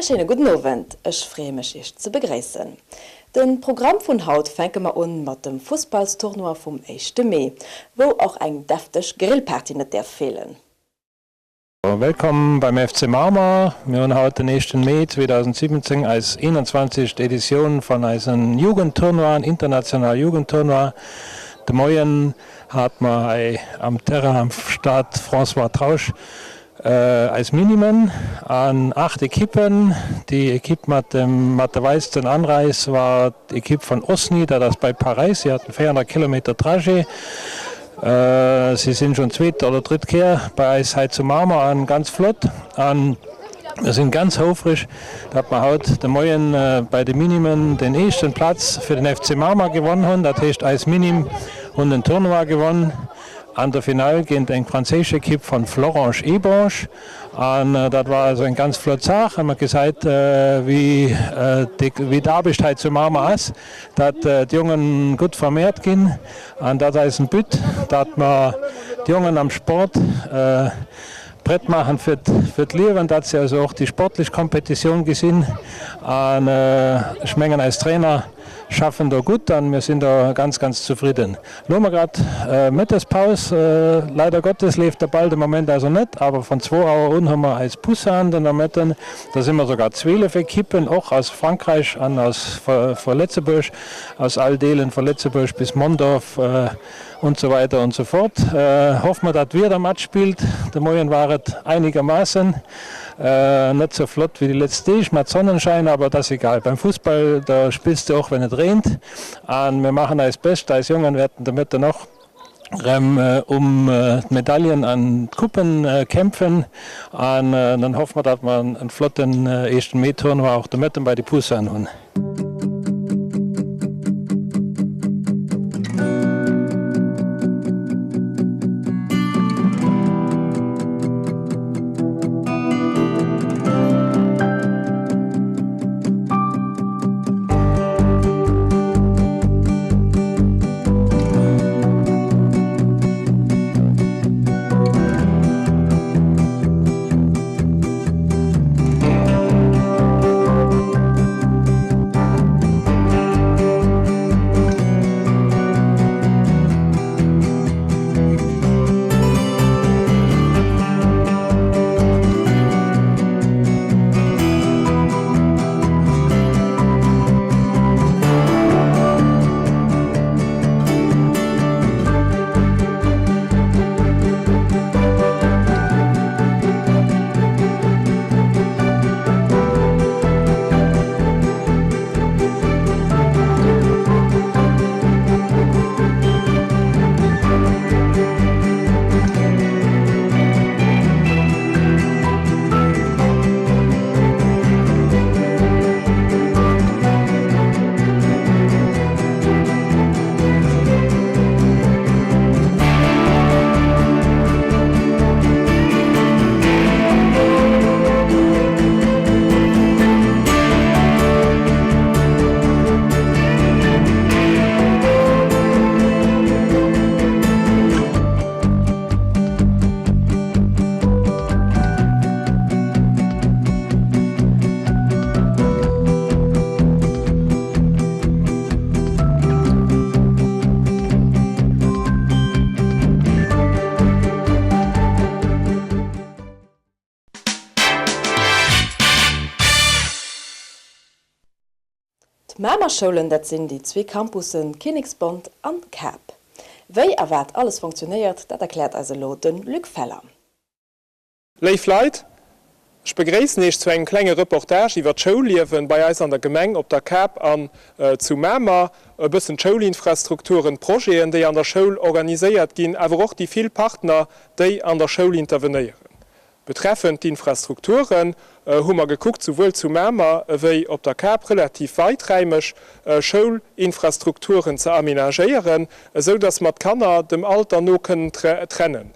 E schéine gudden Owend, ech freeë mech iech ze begréissen. De Programm vun haut fänke mer un mat dem Fussballstournoi vum éischte Mee, wou och eng defteg Grillparty net däerf feelen. Wëllkomm beim FC Mamer. Mir hunn haut den éischten Mee 2017, eis 21. Editioun van eisen Jugendtournoien, international Jugendtournoi. De Moien hat mer hei am Terrain am Stade François Trausch eis Minimen an 8 Equippen. Déi Equipe mat dem mat der weitsten Anreis war D'Ekipp vun Osny, dat ass bei Paräis, si haten 400 Kilometer Trajet. Si sinn schonn zweet oder drëtt Kéier bei eis hei zu Mamer an ganz flott. An mir sinn ganz houfreg, datt mer haut de Moien bei de Minimen den éischten Platz fir den FC Mamer gewonn hunn. Dat heescht eis Minim hunn den Tournoi gewonn an der Finall géint eng franséisch Ekipp von Florange-Ebange. An dat war also eng ganz flott Saach. A mer gesäit, wéi d'Aarbecht hei zu Mamer ass, datt d'Jongen gutt forméiert ginn. An dat ass eisen But, datt mer d'Jongen am Sport prett maachen fir d'Liewen, datt se also och déi sportlech Kompetitioun gesinn. An ech mengen, eis Trainer schaffen do gutt an mir sinn do ganz, ganz zefridden. Lo hu mer grad Mëttespaus. Leider Gottes leeft de Ball de Moment also net, awer von zwou Auer un hu mer eis Poussin den Nomëtten. Da si mer sogar 12 Ekippen, och aus Frankräich an aus vu Lëtzebuerg, aus all Deelen vu Lëtzebuerg bis Mondorf und so weiter und so fort. Hoffe mer dat d'Wieder matspillt. De Moien war et einigermaassen net sou flott wéi déi letzt Deeg mat Sonnenschein, awer et ass egal. Beim Fussball da spills de och wenn et reent. An mir maachen eist Bescht. Eis Jongen wäerten de Mëtten och rem um d'Medaillen an d'Coupen kämpfen. An dann hoffe mer, datt mer en flotten éischten Mee Tournoi och de Mëtten bei de Poussinen hunn. D'Mamer Schoulen, dat sinn déi zwee Campussen Kinneksbond an Cap. Wéi a wat alles funktionéiert, dat erkläert eis elo de Luc Feller. Léif Leit, ech begréissen Iech zu engem klenge Reportage iwwer d'Schoulliewen bei eis an der Gemeng op der Kap an zu Mamer. E bëssen d'Schoulinfrastrukturen, d'Projeten, déi an der Schoul organiséiert ginn, awer och déi vill Partner, déi an der Schoul intervenéieren. Betreffend d'Infrastrukturen hu mer gekuckt, souwuel zu Mamer ewéi op der Kap relativ weiträimeg Schoulinfrastrukturen ze aménagéieren, esou dass mer d'Kanner dem Alter no kënnen trennen.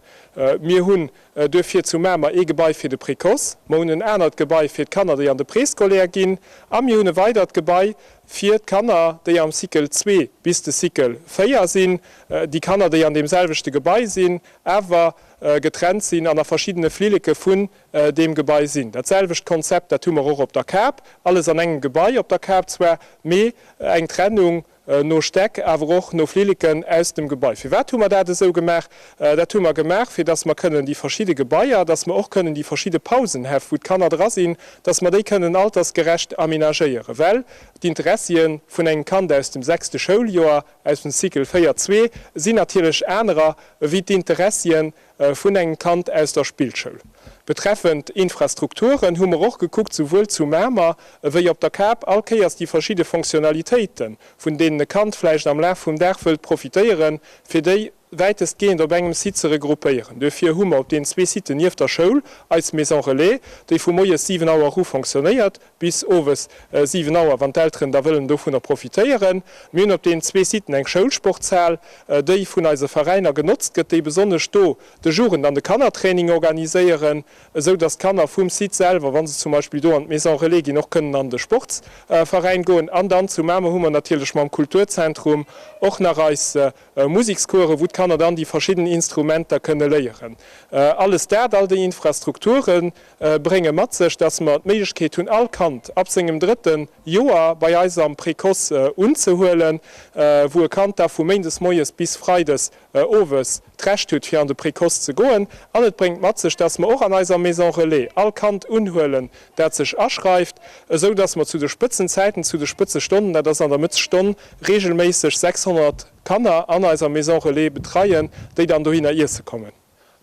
Mir hunn duerfir zu Mamer ee Gebai fir de Précoce, mer hunn en anert Gebai fir d'Kanner, déi an de Préscolaire ginn, a mir hunn e weidert Gebai fir d'Kanner, déi am Cycle zwee bis de Cycle 4 sinn, déi Kanner, déi an deem selwechte Gebai sinn, awer getrennt sinn an a verschiddene Flilleke vun deem Gebai sinn. Dat selwecht Konzept, dat hu mer och op der Kap, alles an engem Gebai op der Kap zwar, mee eng Trennung no Stäck, awer och no Flilleken aus dem Gebai. Firwat hu mer dat esou gemaach? Dat hu mer gemaach, fir dass mer kënnen déi verschidde Gebaier, dass mer och kënnen déi verschidde Pausenhäff, wou d'Kanner dra sinn, dass mer déi kënnen altersgerecht aménagéieren, well d'Interessie vun engem Kand aus dem sechste Schouljoer, aus dem Cycle 4, 2 sinn natierlech anerer wéi d'Interessien vun engem Kand aus der Spillschoul. Betreffend Infrastrukturen hu mer och gekuckt, souwuel zu Mamer ewéi op der Kap, all Kéiers déi verschidde Fonctionnalitéiten, vun deenen e Kand vläicht am Laf vum Dag wëllt profitéieren, fir déi wäitestgehend op engem Site ze regroupéieren. Duerfir hu mer op deenen zwee Siten nieft der Schoul eis Maison Relais, déi vu moies 7 Auer u fonctionnéiert bis owes 7 Auer, wann d'Elteren da wëllen dovunner profitéieren. Mir hunn op deenen zwee Siten eng Schoulsportshal, déi vun eise Veräiner genotzt gëtt, déi besonnesch do de Jugend an de Kannertraining organiséieren, esou dass d'Kanner vum Site selwer, wa se zum Beispill do an d'Maison Relais ginn, och kënnen an de Sportsveräin goen. An dann zu Mamer hu mer natierlech mam Kulturzentrum och nach eis Musekscoursen, wou d'Kanner dann déi verschidden Instrumenter kënne léieren. Alles dat, all déi Infrastrukture brénge mat sech, dass mer d'Méiglechkeet hunn, all Kand ab sengem drëtte Joer bei eis am Précoce unzehuelen, wou e Kand da vu méindes moies bis freides owes d'Recht huet, fir an de Précoce ze goen. An et bréngt mat sech, dass mer och an eiser Maison Relais all Kand unhuelen, dat sech aschreift, esou dass mer zu de Spëtzenzäiten, zu de Spëtzestonnen, dat ass an der Mëttesstonn, regelméisseg 600 Kanner an eiser Maison Relais betreien, déi dann dohinner iesse kommen.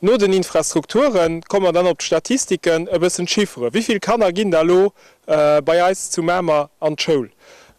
No den Infrastrukture komme mer dann op d'Statistiken, e bëssen d'Chiffere. Wéi vill Kanner ginn da lo bei eis zu Mamer an d'Schoul?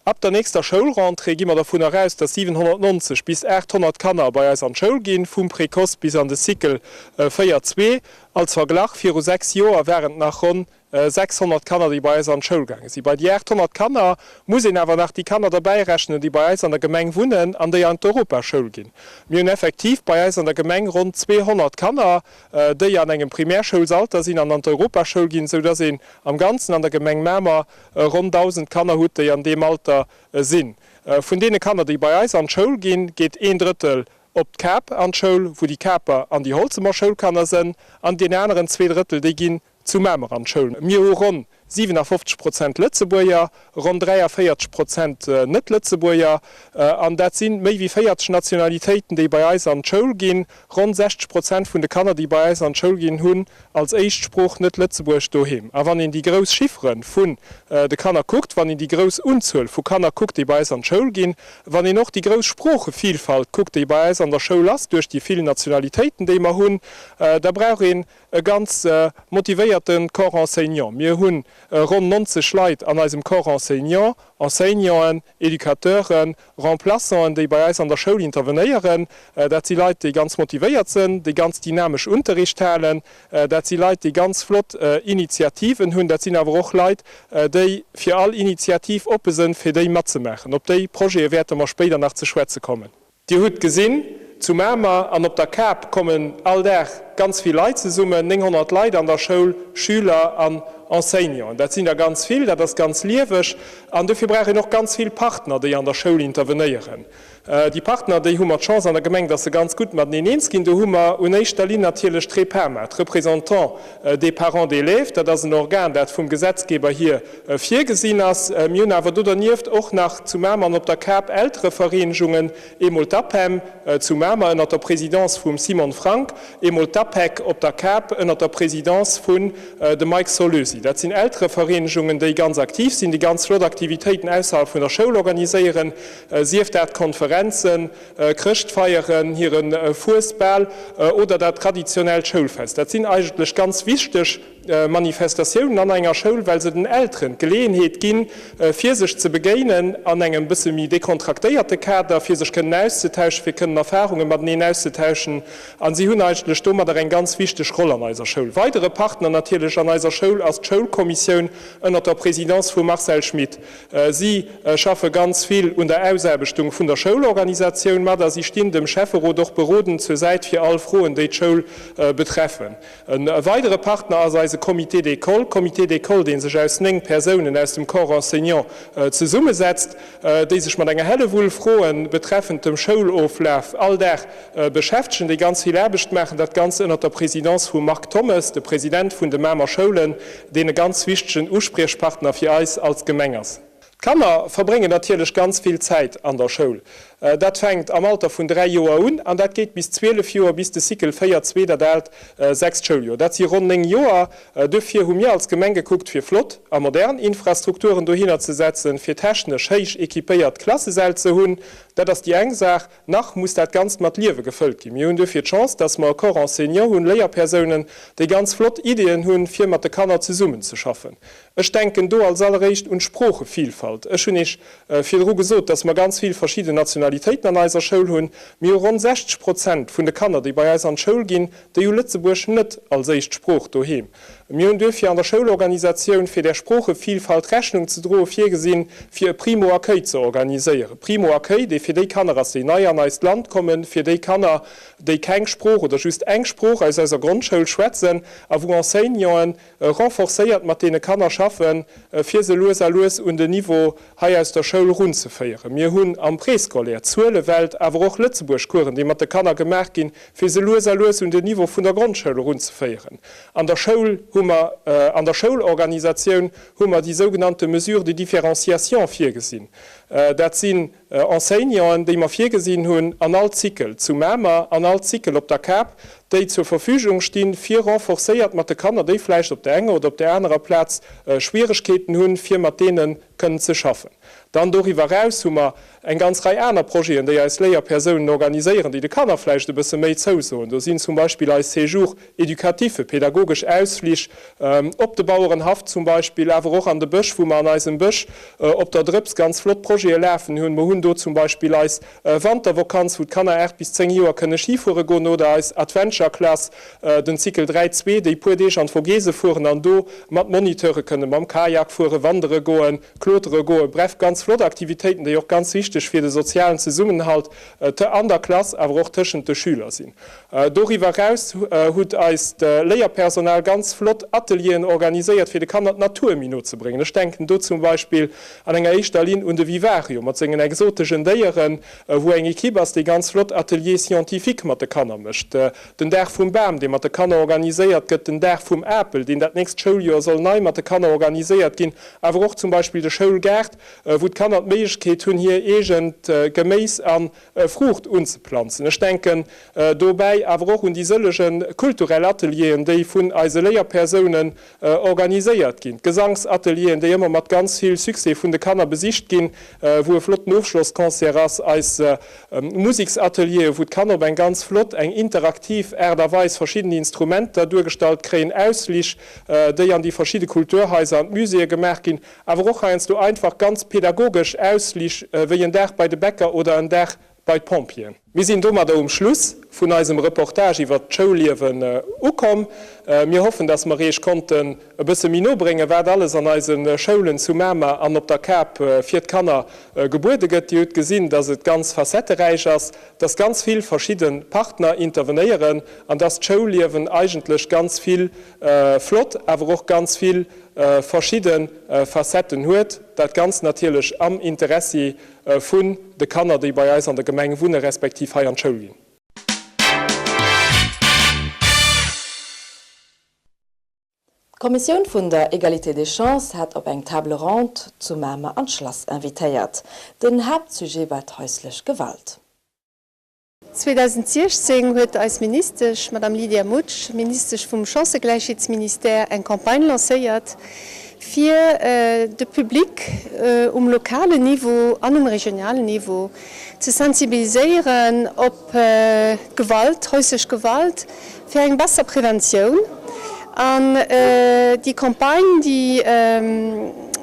Ab der nächster Schoulrentrée gi mer dervun eraus, dass 790 bis 800 Kanner bei eis an d'Schoul ginn, vum Précoce bis an de Cycle 4, 2. Als Verglach, viru 6 Joer waren et nach ronn 600 Kanner, déi bei eis an d'Schoul gaange sinn. Bei déi 800 Kanner muss een awer nach déi Kanner derbäi rechnen, déi bei eis an der Gemeng wunnen an déi an d'Europaschoul ginn. Mir hunn effektiv bei eis an der Gemeng ronn 200 Kanner, déi an engem Primärschoulsalter sinn an an d'Europaschoul ginn, esou dass een am Ganzen an der Gemeng Mamer ronn 1.000 Kanner hutt, déi an deem Alter sinn. Vun deene Kanner, déi bei eis an d'Schoul ginn, geet een Drëttel op d'Kap an d'Schoul, wou déi Kaper an déi Holzemer Schoulkanner sënn, an deen aneren zwee Drëttel, déi ginn Zu Mamer an d'Schoul. Mir hu ronn 57 Prozent Lëtzebuerger, ronn 43 Prozent Net-Lëtzebuerger an dat si méi wéi 40 Nationalitéiten, déi bei eis an d'Schoul ginn. Ronn 60 Prozent vun de Kanner, déi bei eis an d'Schoul ginn, hunn als éischt Sprooch net Lëtzebuerg doheem. A wann een déi grouss Chiffere vun de Kanner kuckt, wann een déi grouss Unzuel vu Kanner kuckt, déi bei eis an d'Schoul ginn, wann een och déi grouss Sproochevilfalt kuckt, déi bei eis an der Schoul ass, duerch déi vill Nationalitéiten, déi mer hunn, da brauch een E ganz motivéierte Corps enseignant. Mir hu ronn 90 Leit an eisem Corps enseignant, Enseignanten, Educateuren, Remplaçanten, déi bei eis an der Schoul intervenéieren. Dat si Leit, déi ganz motivéiert sënn, déi ganz dynamesch Unterricht halen. Dat si Leit, déi ganz flott Initiativen hunn. Dat sinn awer och Leit, déi fir all Initiativ oppe sënn, fir déi matzemaachen. Op déi Projete wäerte mer spéider nach ze schwätze kommen. Dir hutt gesinn, zu Mamer an op der Kap kommen all Dag ganz vill Leit zesummen, 900 Leit an der Schoul, Schüler an Enseignanten. Dat sinn der ganz vill, dat ass ganz lieweg an dofir brauch een och ganz vill Partner, déi an der Schoul intervenéieren. Déi Partner, déi hu mer d'Chance an der Gemeng, dass se ganz gutt mateneen eens ginn. Do hu mer un éischter Linn natierlech d'REPAMA, d'Représentants des parents d'élèves. Dat ass en Organ, dat vum Gesetzgeber hier virgesinn ass. Mir hunn awer do dernieft och nach zu Mamer an op der Kap Elterevereenegungen, eemol d'APEM zu Mamer ënnert der Présidence vum Simone Frank, eemol d'APEC op der Kap ënnert der Présidence vun dem Mike Solösi. Dat sinn Elterevereenegungen, déi ganz aktiv sinn, déi ganz flott Aktivitéiten ausserhalb vun der Schoul organiséieren, sief dat Konferenzen, Chrëschtfeieren, hire Fuesbal oder dat traditionellt Schoulfest. Dat sinn eigentlech ganz wichteg Manifestatiounen an enger Schoul, well se den Elteren d'Geleeënheet ginn, fir sech ze begéinen an engem bësse méi dekontraktéierte Kader, fir sech kënnen auszetauschen, fir kënnen Erfahrungen. Erfarunge mateneen auszetauschen a si hunn eigentlech domadder eng ganz wichteg Roll an eiser Schoul. Weidere Partner natierlech an eiser Schoul ass d'Schoulkommissioun ënnert der Présidence vum Marcel Schmit. Si schaffe ganz vill un der Ausaarbechtung vun der Schoulorganisatioun mat a si stinn dem Schäfferot och berodend zur Säit fir all Froen, déi d'Schoul betreffen. E weidere Partner ass eise Comité d'école, Comité d'école, dee sech aus 9 Persounen aus dem Corps enseignant zesummesetzt, déi sech mat enger Hellewull Froe betreffend dem Schouloflaf all Dag beschäftegen, déi ganz vill Aarbecht maachen, dat Ganzt ënnert der Présidence vum Marc Thommes, de President vun de Mamer Schoulen, deen e ganz wichtegen Uspriechpartner fir eis als Gemeng ass. D'Kanner verbréngen natierlech ganz vill Zäit an der Schoul. Dat fänkt am Alter vun 3 Joer un an dat geet bis 12 Joer, bis de Cycle 4, zwee, dat aalt sechst Schouljoer. Dat si ronn 9 Joer. Duerfir hu mir als Gemeng gekuckt, fir flott a modern Infrastrukturen dohinner ze setzen, fir technesch héich équipéiert Klassesäll ze hunn. Dat ass déi eng Saach. Nach muss dat Ganzt mat Liewe gefëllt ginn. Mir hunn duerfir d'Chance, dass mer e Corps enseignant hunn, Léierpersounen, déi ganz flott Ideeën hunn, fir mat de Kanner zesummenzeschaffen. Ech denken do als alleréischt un d'Sproochevielfalt. Ech hunn Iech virdru gesot, dass mer ganz vill verschidden Nationalitéiten an eiser Schoul hunn. Mir hu ronn 60 Prozent vun de Kanner, déi bei eis an d'Schoul ginn, déi hu Lëtzebuerg net als éischt Sprooch doheem. Mir hunn duerfir an der Schoulorganisatioun, fir där Sproochevielfalt Rechnung ze droen, virgesinn, fir e Primo Accueil ze organiséieren. Primo Accueil, dee fir déi Kanner ass, déi nei an eist Land kommen, fir déi Kanner, déi keng Sprooch oder just eng Sprooch aus eiser Grondschoul schwätzen a wou Enseignanten renforcéiert mat deene Kanner schaffen, fir se lues a lues un den Niveau hei aus der Schoul erunzeféieren. Mir hunn am Préscolaire Zuelewelt, awer och Lëtzebuerg-Coursen, déi mat de Kanner gemaach ginn, fir se lues a lues un den Niveau vun der Grondschoul erunzeféieren. An der Schoul hu mer, an der Schoulorganisatioun hu mer déi sougenannte Mesures de différenciation virgesinn. Dat sinn Enseignanten, déi mer virgesinn hunn an all Cycle zu Mamer, an all Cycle op der Kap, déi zur Verfügung stinn, fir renforcéiert mat de Kanner, déi vläicht op der enger oder op der anerer Plaz Schwieregkeeten hunn, fir mat deene kënnen ze schaffen. Dann doriwwer eraus hu mer eng ganz Rei aner Projeten, déi eis Léierpersounen organiséieren, déi de Kanner vläicht e bësse méi zousoen. Do sinn zum Beispill eis Séjours éducatifs, pedagogesch Ausflich op de Bauerenhaff zum Beispill, awer och an de Bësch, wou mer an eisem Bësch op der Drëps ganz flott Projete lafen hunn. Mer hunn do zum Beispill eis Wantervokanz, wou d'Kanner 8 bis 10 Joer kënne Ski fuere goen, oder eis Adventure Class, den Cycle 3, 2, déi puer Deeg an d'Vogese fueren an do mat Moniteure kënne mam Kajak fueren, wandere goen, klotere goen, bref, ganz flott Aktivitéiten, déi och ganz wichteg fir de sozialen Zesummenhalt an der Klass, awer och tëschent de Schüler sinn. Doriwwer eraus hutt eist Léierpersonal ganz flott Atelieren organiséiert, fir de Kanner d'Natur méi no ze bréngen. Ech denken do zum Beispill an enger éischter Linn un de Vivarium mat sengen exotegen Déieren, wou eng Equipe ass, déi ganz flott Ateliers scientifiques mat de Kanner mécht. Den Dag vum Bam, dee mat de Kanner organiséiert gëtt, den Dag vum Apel, deen dat nächst Schouljoer soll nei mat de Kanner organiséiert ginn, awer och zum Beispill de Schoulgaart, wou d'Kanner d'Méiglechkeet hunn, hir eegent Geméis a Fruucht unzeplanzen. Ech denken dobäi awer och un déi sëllege kulturell Atelieren, déi vun eise Léierpersounen organiséiert ginn, d'Gesanksatelieren, déi ëmmer mat ganz vill Succès vun de Kanner besicht ginn, wou e flotten Ofschlossconcert ass, eis Museksatelieren, wou d'Kanner op eng ganz flott, eng interaktiv Aart a Weis verschidden Instrumenter duergestallt kréien, Ausflich, déi an déi verschidde Kulturhaiser an d'Muséeë gemaach ginn, awer och heiansdo einfach ganz pedagogesch Ausflich, wéi en Dag bei de Bäcker oder en Dag bei d'Pompjeeën. Mir sinn domadder um Schluss vun eisem Reportage iwwert d'Schoulliewen ukomm. Mir hoffen, dass mer Iech konnten e bësse méi no bréngen, wat alles an eise Schoulen zu Mamer an op der Kap fir d'Kanner gebuede gëtt. Dir hutt gesinn, dass et ganz facetteräich ass, dass ganz vill verschidde Partner intervenéieren an dass d'Schoulliewen eigentlech ganz vill flott, awer och ganz vill verschidde Facetten huet. Dat Ganzt natierlech am Interessi vun de Kanner, déi bei eis an der Gemeng wunne respektiv hei an d'Schoul ginn. D'Kommissioun vun der Égalité des chances hat op eng Table ronde zu Mamer an d'Schlass invitéiert. Den Haaptsujet war d'häuslech Gewalt. 2016 huet eis Ministesch, Madame Lydia Mutsch, Ministesch vum Chancëgläichheetsministère, eng Campagne lancéiert, fir de Public um lokalen Niveau an um regionalen Niveau ze sensibiliséieren op d'Gewalt, häuslech Gewalt, fir eng besser Preventioun. An déi Campagne, déi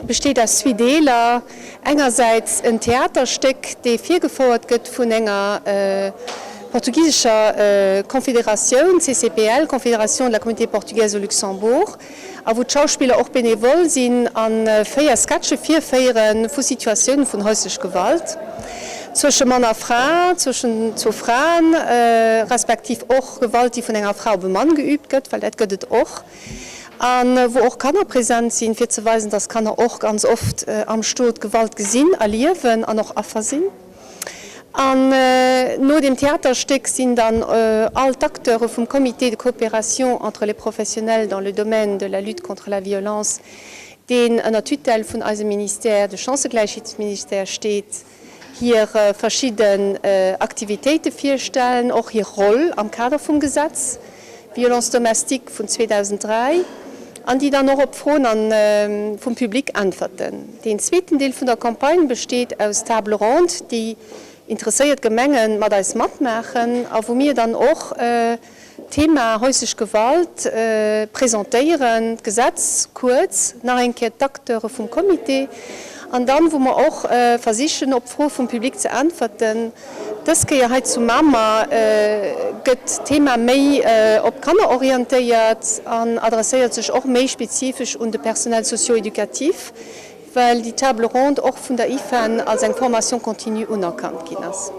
besteet aus zwee Deeler. Engersäits en Theaterstéck, dee virgefouert gëtt vun enger. portugisescher Confederatioun, CCPL, Confédération de la Communauté Portugaise au Luxembourg, a wou d'Schauspiller och benevol sinn a 4 Sketche virféiere vu Situatioune vun häuslech Gewalt zwësche Mann a Fra, zwëschen zwou Fraen, respektiv och Gewalt, déi vun enger Fra op e Mann geüübt gëtt, well dat gëtt et och, a wou och Kanner present sinn, fir ze weisen, dass Kanner och ganz oft am Stot Gewalt gesinn, erliewen an och Affer sinn. An no dem Theaterstéck sinn dann all d'Acteure vum Comité de coopération entre les professionnels dans le domaine de la lutte contre la violence, deen ënner Tutelle vun eisem Ministère, de Chancëgläichheetsministère, steet, hir verschidden Aktivitéite virstellen, och hir Roll am Kader vum Gesetz Violence domestique vun 2003, an déi dann och op Froen vum Public äntwerten. Deen zweeten Deel vun der Campagne besteet aus Table ronde, déi interesséiert Gemenge mat eis matmaachen a wou mir dann och d'Thema häuslech Gewalt presentéieren, d'Gesetz kuerz, nach eng Kéier d'Acteure vum Comité an dann, wou mer och versichen, op Froe vum Public ze äntwerten. Dës Kéier hei zu Mamer gëtt d'Thema méi op d'Kanner orientéiert an adresséiert sech och méi spezifesch un de Personnel socio-éducatif, well déi Table ronde och vun der IFEN als eng Formation continue unerkannt ginn ass.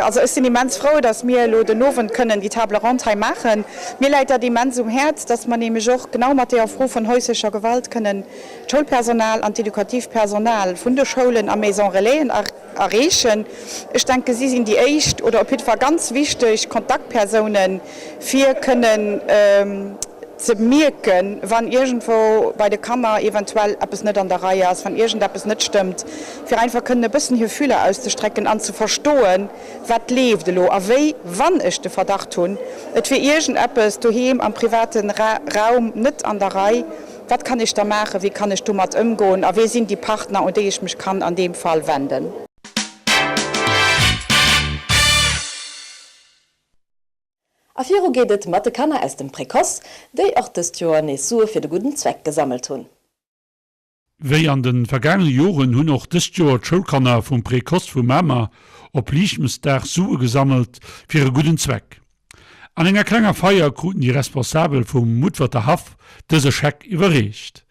Also ech sinn immens frou, datt mir elo den Owend kënnen déi Table ronde hei maachen. Mir läit dat immens um Häerz, datt mer nämlech och genau mat deeër Fro vun häuslecher Gewalt kënnen d'Schoulpersonal an d'edukativt Personal vun de Schoulen a Maisons Relaisen erreechen. Ech denke si sinn déi éischt oder op jidde Fall ganz wichteg Kontaktpersounen, fir kënnen ze mierken, wann iergendwou bei de Kanner eventuell eppes net an der Rei ass, wann iergendeppes net stëmmt, fir einfach kënnen e bëssen hir Fühler auszestrecken an ze verstoen, wat leeft elo a wéi, wann ech de Verdacht hunn, et wier iergendeppes doheem am private Raum net an der Rei. Wat kann ech da maachen, wéi kann ech domat ëmgoen a wie sinn déi Partner, un déi ech mech kann an deem Fall wenden? A viru geet et mat de Kanner aus dem Précoce, déi och dëst Joer nees Sue fir de gudden Zweck gesammelt hunn. Wéi an de vergaangene Joren hunn och dëst Joer d'Schoulkanner vum Précoce vu Mamer op Liichtmëssdag Sue gesammelt fir e gudden Zweck. An enger klenger Feier kruten déi Responsabel vum Mutferter Haff dëse Scheck iwwerreecht.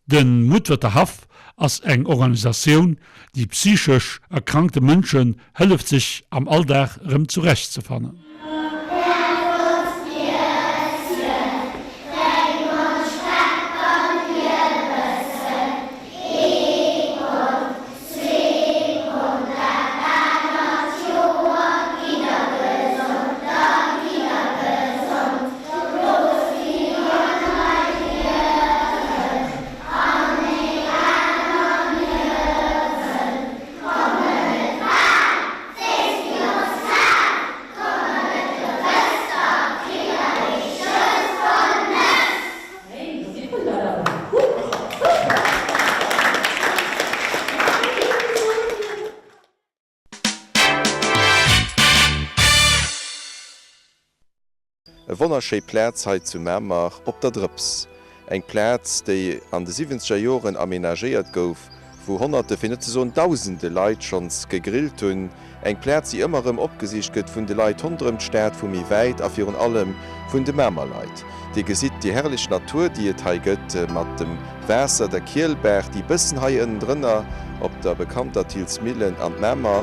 De Mutferter Haff ass eng Organisatioun, déi psychesch erkrankte Mënschen hëlleft sech am Alldag erëm zurecht ze fannen. E wonnerschéi Plaz hei zu Mamer op der Drëps. Eng Plaz, déi an de siwwenzeger Joren amenagéiert gouf, wou Honnerte, fir net ze soen Dausende Leit schonns gegrillt hunn. Eng Plaz, déi ëmmer erëm opgesicht gëtt vun de Leit ronderëm d'Stad, vu méi wäit a virun allem vun de Mamer Leit. Dir gesitt déi herrlech Natur, déi et hei gëtt, mat dem Waasser, der Kielbaach, déi bëssen hei ënnendrënner op der bekannter Thillsmillen an d'Mamer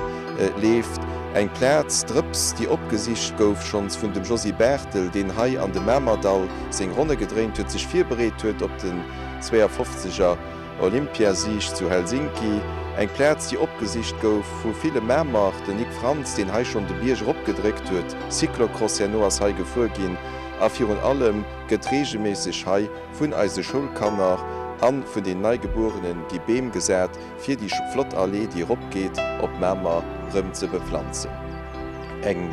leeft. Eng Plaz, Drëps, déi opgesicht gouf schonns vun dem Josy Barthel, deen hei an dem Mamerdall seng Ronne gedréint huet, sech virbereet huet op den 52 er Olympiasieg zu Helsinki. Eng Plaz, déi opgesicht gouf vu ville Mamer, den Nic Frantz, deen hei schonn de Bierg eropgedréckt huet, Cyclocross herno ass hei gefuer ginn a virun allem gëtt reegelméisseg hei vun eise Schoulkanner. A vun den Neigebuerene gi Beem gesat, fir déi flott Allee, déi eropgeet op Mamer, rëm ze beplanzen. Eng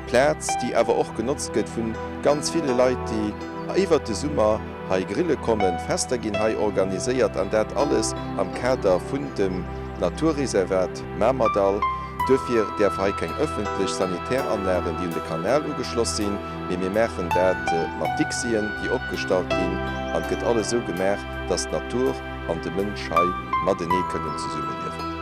Plaz, déi awer och genotzt gëtt vu ganz ville Leit, déi iwwert de Summer hei grille kommen. Fester ginn hei organiséiert an dat alles am Kader vun dem Naturreservat Mamerdall. Duerfir däerf hei keng ëffentlech Sanitäranlagen, déi un de Kanal ugeschloss sinn, mee mir maachen dat mat Dixien, déi opgestallt ginn an et gëtt alles esou gemaach, dass d'Natur an de Mënsch hei matenee kënnen zesummeliewen.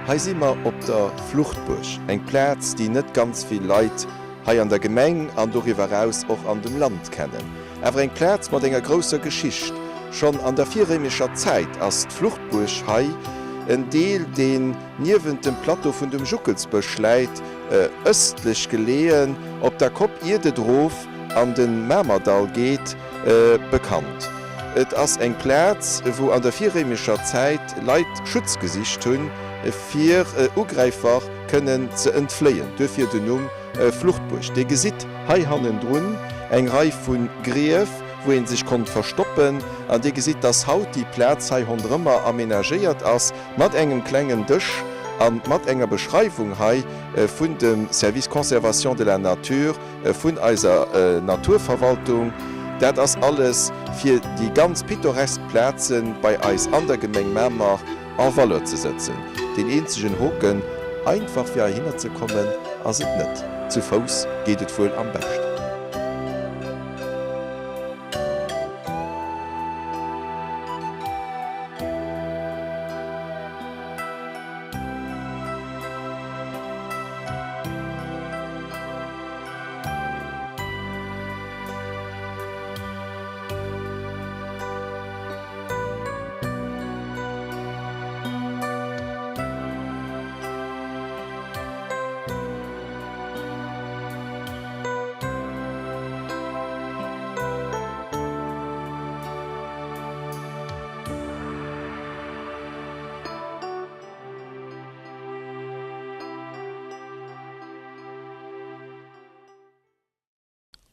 Hei si mer op der Fluchtbuerg, eng Plaz, déi net ganz vill Leit hei an der Gemeng an doriwwer eraus och an dem Land kennen. Awer eng Plaz mat enger grousser Geschicht. Schonn an der virréimescher Zäit ass d'Fluchtbuerg hei, en Deel deen niewent dem Plateau vun dem Juckelsbësch läit, ëstlech geleeën, op der Kopp iert et erof an de Mamerdall geet, bekannt. Et ass eng Plaz wou an der virréimescher Zäit Leit Schutz gesicht hunn, fir Ugräifer kënnen ze entfléien, duerfir den Numm Fluchtbuerg. Dir gesitt hei hannendrun eng Rei vu Grief, wou ee sech konnt verstoppen. An Dir gesitt, dass haut déi Plaz hei ronderëmmer aménagéiert ass mat engem klengen Dësch a mat enger Beschreiwung hei vun dem Service Conservation de la Nature vun eiser Naturverwaltung. Dat ass alles, fir déi ganz pittoresk Plaze bei eis an der Gemeng Mamer en valeur ze sëtzen. Deen eenzegen Hoken, einfach fir heihinner ze kommen ass et net, zu Fouss geet et wuel am beschten.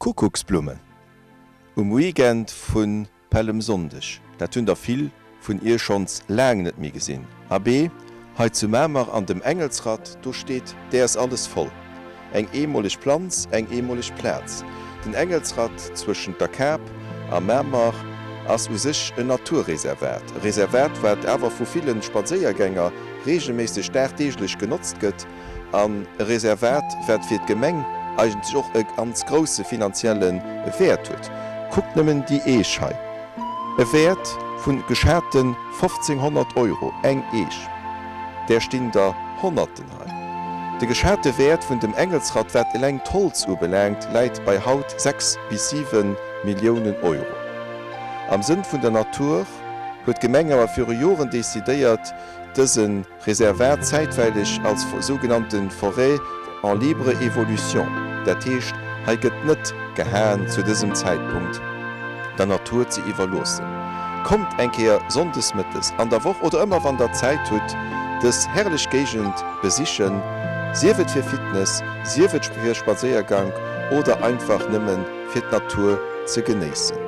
Kuckucksblummen um Weekend vu Pällemsonndeg, dat hunn der vill vun iech schonns laang net méi gesinn. Abee, hei zu Mamer an dem Engelsratt, do steet däers alles voll. Eng eemoleg Planz, eng eemoleg Plaz. Den Engelsratt zwëschent der Kap a Mamer ass u sech en Naturreservat. E Reservat, wat awer vu ville Spadséiergänger reegelméisseg dagdeeglech genotzt gëtt. An e Reservat, wat fir d'Gemeng eigentlech och e ganz grouse finanzielle Wäert huet. Kuckt nëmmen déi Eech hei, e Wäert vu geschate 1.500 Euro, eng Eech. Där stinn der Honnerten hei. De geschate Wäert vun dem Engelsratt, wat eleng d'Holz ubelaangt, läit bei haut 6 bis 7 Milliounen Euro. Am Sënn vun der Natur huet d'Gemeng awer viru Joren decidéiert, dëse Reservat zäitweileg als sougenannte Forêt en libre évolution, dat heescht, hei gëtt net gehaen, zu dësem Zäitpunkt der Natur ze iwwerloossen. Kommt eng Kéier sonndes mëttes, an der Woch oder ëmmer wann der Zäit hutt, dës herrlech Géigend besichen, sief et fir Fitness, sief et fir Spadséiergank oder einfach nëmmen fir d'Natur ze genéissen.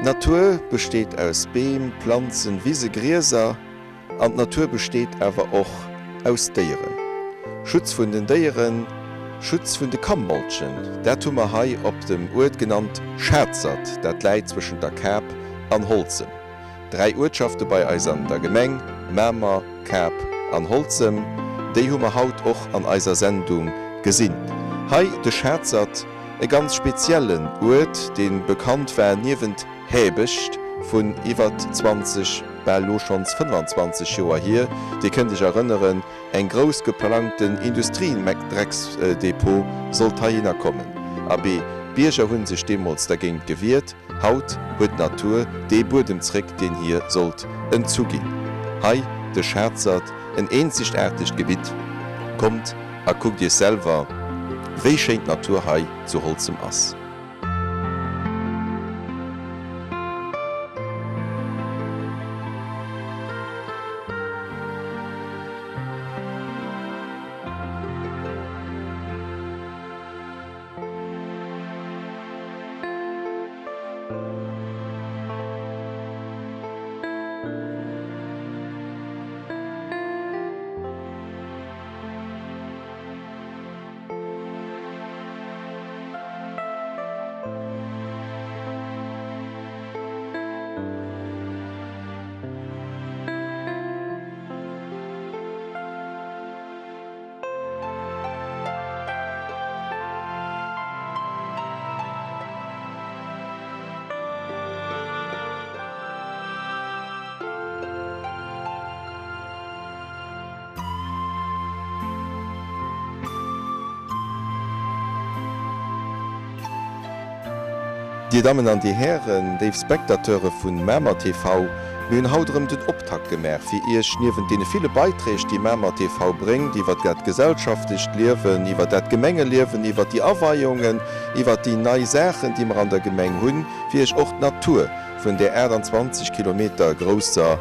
D'Natur besteet aus Beem, Planzen, Wise, Grieser an d'Natur besteet awer och aus Déieren. Schutz vun den Déieren, Schutz vun de Kammolchen, dat hu mer hei op dem Uert genannt Schazert, dat läit zwëschent der Kap an Holzem. Dräi Uertschafte bei eis an der Gemeng, Mamer, Kap an Holzem, déi hu mer haut och an eiser Sendung gesinn. Hei de Schazert, e ganz speziellen Uert, dee bekannt war niewent Häbecht vun iwwer 20, bal lo schonns 25 Joer hier. Dir kënnt Iech erënneren, eng grouss geplangten Industriedrecksdepot sollt heihinner kommen. Abee, d'Bierger hu sech deemools dergéint gewiert. Haut huet d'Natur dee Buedem zréck, deen hir sollt entzu ginn. Hei de Schazert, en eenzegaartegt Gebitt. Kommt a kuckt iech selwer, wéi schéin d'Natur hei zu Holzem ass. Dir Dammen an Dir Hären, léif Spectateure vu Mamer TV, mir hunn haut erëm den Optakt gemaach, fir Iech niewent deene ville Beiträg, déi Mamer TV bréngt, iwwer dat gesellschaftlecht Liewen, iwwer dat Gemengeliewen, iwwer déi Aweiungen, iwwer déi nei Saachen, déi mer an der Gemeng hunn, fir Iech och d'Natur vun där 28 Kilometer grousser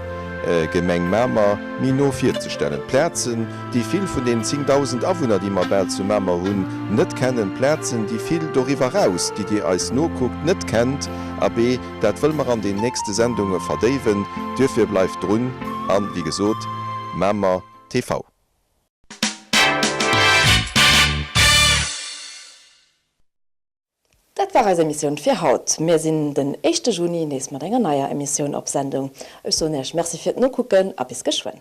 Gemeng Mamer méi no virzestellen. Plazen, déi vill vun den 10.000 Awunner, déi mer bal zu Mamer hunn, net kennen. Plazen, déi vill doriwwer raus, déi Dir eis nokuckt, net kennt. Abee, dat wëlle mer an den nächste Sendunge verdéiwen. Duerfir bleift drun an, wéi gesot, Mamer TV. Dat war eis Emissioun fir haut. Mir sinn den éischte Juni nees mat enger neier Emissioun op Sendung. Ech soen Iech Merci fir d'Nokucken a bis geschwënn.